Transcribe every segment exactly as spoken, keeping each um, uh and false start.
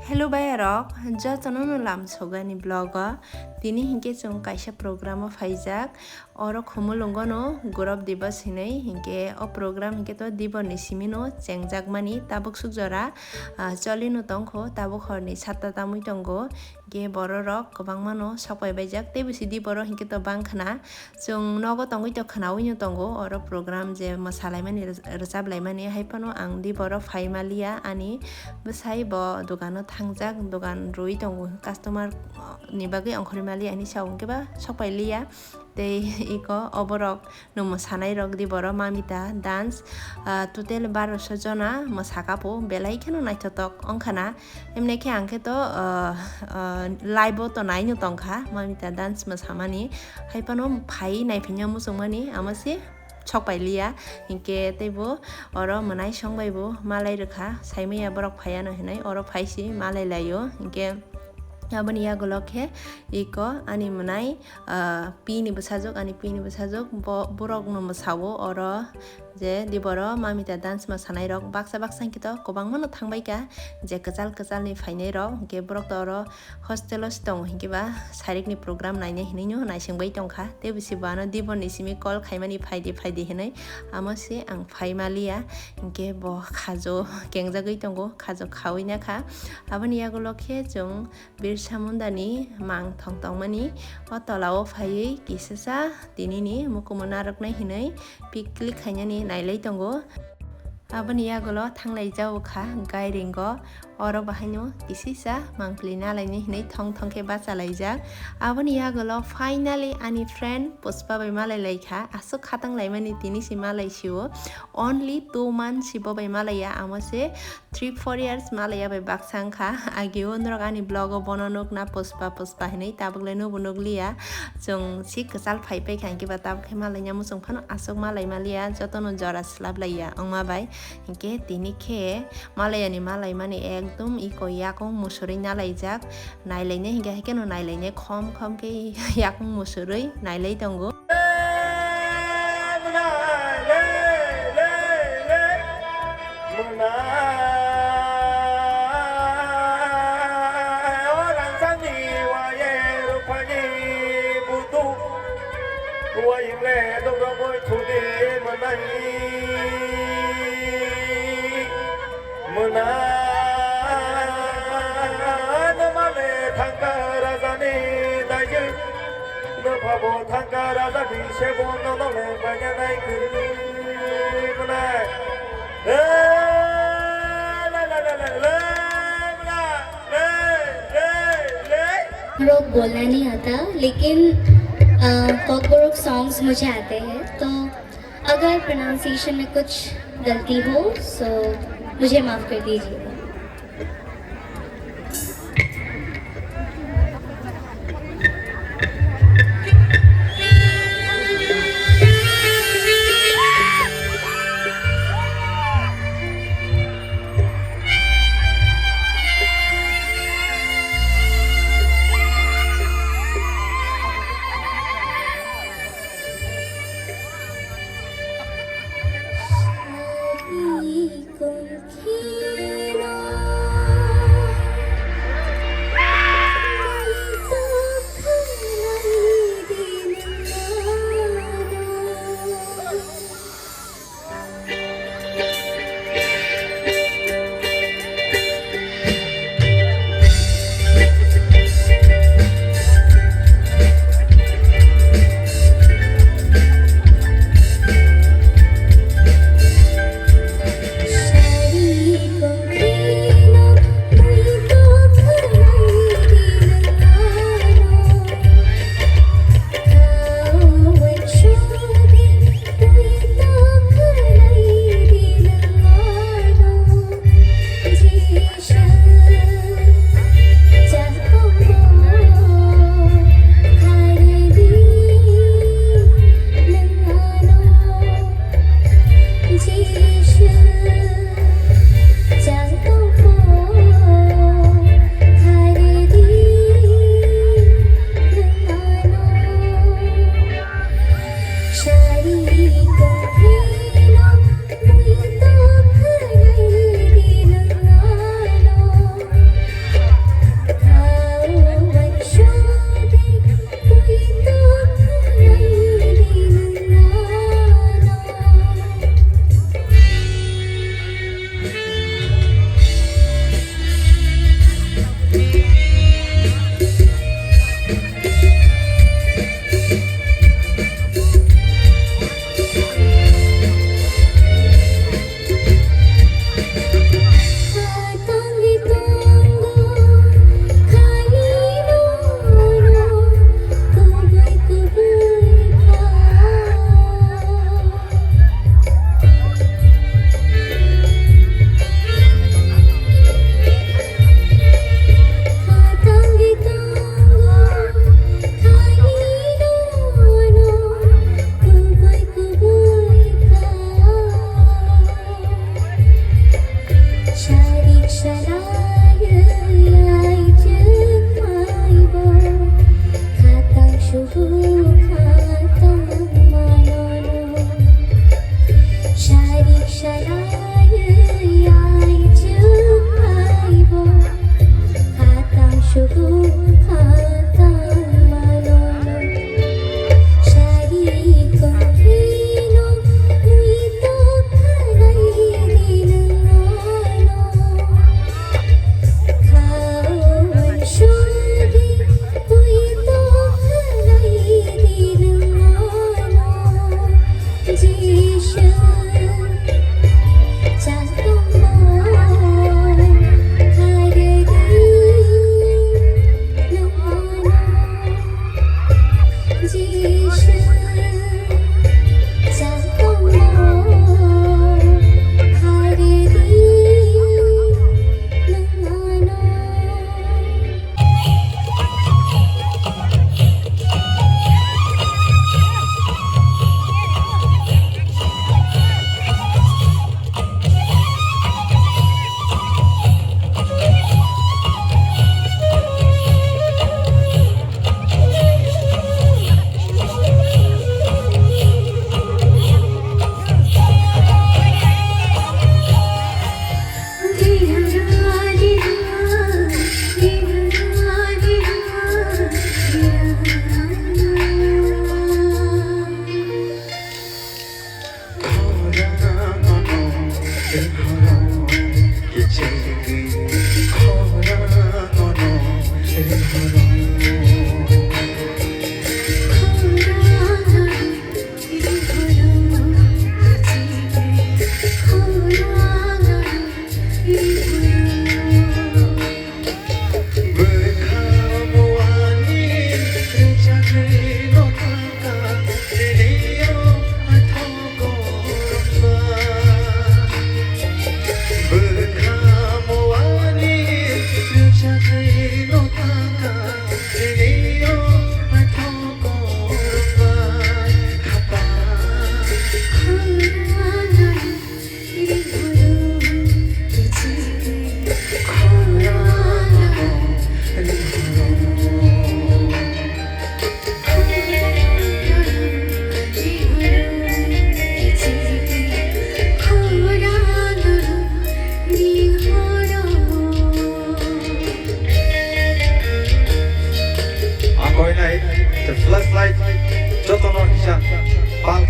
Hello bayarok, jotono no lam sogani vlog o. Tini hinkhe chwng kaisa program o phaijak. Oro Khumulwngo no Gurab Diwas hinwi, hinkhe o program hinkhe to dibor ni simi no chengjakmani tabuk suk jora, ah, choli no tongkho, tabuk hor ni satta tamwi tongo. Hinkhe bororok kwbangma no sokpai baijak, tei bisi dibor o hinkhe to bang khna. Chwng nogo tongwi to khnaui no tongo, oro program je mwsalaimani, rwchap laimani, hai phano ang dibor o phai maliya, ani bwsai bo dogano thangjak, dogan rwi tongo, customer ni bagwi ongkhorwi maliya hinwi sao, hinkhe ba sokpai liya. Tei iko oborok no mwsanai rok dibor o Mamita dance, ah, total barosho jona mwsaka po, belai kheno naithotok wngkha na. Emne khe ang khe to, ah, ah, live o to nai no tongkha Mamita dance mwsamani, hai phano phai naiphainya muchungmani, amo se sokpai liya. Hinkhe teibo oro mwnai song bai bo malai rwkha, saimanya borok phaiya no hinwi, oro phai si malai laio. Hinkhe aboni yagulo khe iko ani mwnai, ah, pini bwsajwk, ani pini bwsajwk, bo, borok no mwsao oro je dibor o Mamita dance mwsanai rok baksa baksa hinkhe to kwbangma no thangbai kha, je kwchal kwchal ni phainai rok, hinkhe borok to oro hostel o se tongo, hinkhe ba sarik ni program naina hinwi no naising bai tongkha, tei bisi bo ano dibor ni simi call khaimani, "Phaidi, phaidi," hinwi, amo se ang phai maliya, hinkhe bo khajo kengjagwi tongo, khajo khaui nakha. Aboni yagulo khe chwng Birsa Munda ni mang thong tongmani o tola o phaiwi kisasa tinini mukumu narwknai hinwi picnic khainani nailai tongo. Aboni yagulo thanglai jao kha Gairingo, oro bahaino kisisa mangpili nalaini hinwi thong thong khe bachalaijak. Aboni yagulo finally ani friend Pushpa bai malai lai kha, aswk khatang laimani tini si malai sio, only two months si bo bai malaiya, amo se three four years malaiya bai baksa wngkha. Agi o norok ani vlog o bono nukna Pushpa, Pushpa hinwi, tabuk le nubo nukliya. Chwng si kwchal phai phai kha, hinkhe ba tabuk khe malaina muchung phano aswk malai maliya, jotono jora swlap laiya wngma bai. Hinkhe tini khe malaiyani malaimani ekdom iko yakung musurwi nalaijak. Nailainai hinkhe, haikhe no nailainai khom khom khe yakung musurwi nailai tongo. Mwnai no male thangkha rajani daijwk, no phabo thangkha rajani sebo, no no le bainanai kwrwi mwnai. Le, le, le, le, le, le, mwnai, le, le, le. लोग बोलना नहीं आता, लेकिन, अ, कॉकबोरोक सॉन्ग्स मुझे आते हैं, तो अगर प्रोनाउंसिएशन में कुछ गलती हो, सो मुझे माफ़ कर दीजिए।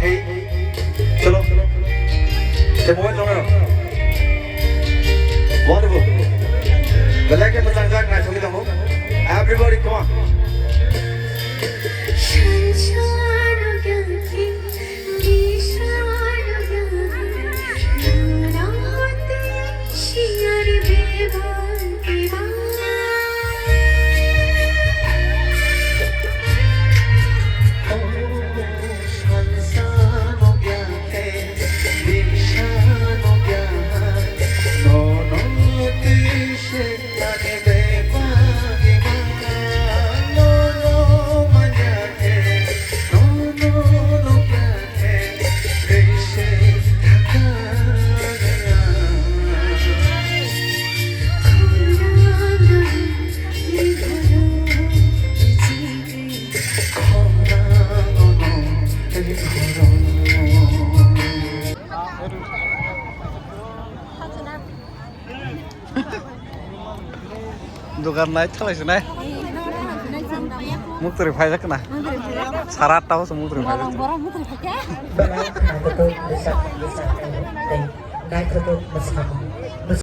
Chalo. Te mobile dong. Wonderful. Belai khe mwchang jak, naithokgwi tongo. Everybody, come on. Dukan nai thalai sinai. Muktri phaijak na. Sara atta o muktri phaijak. Belai khwnaitwtwk bwsa bwsa tei naithotok bwsamo.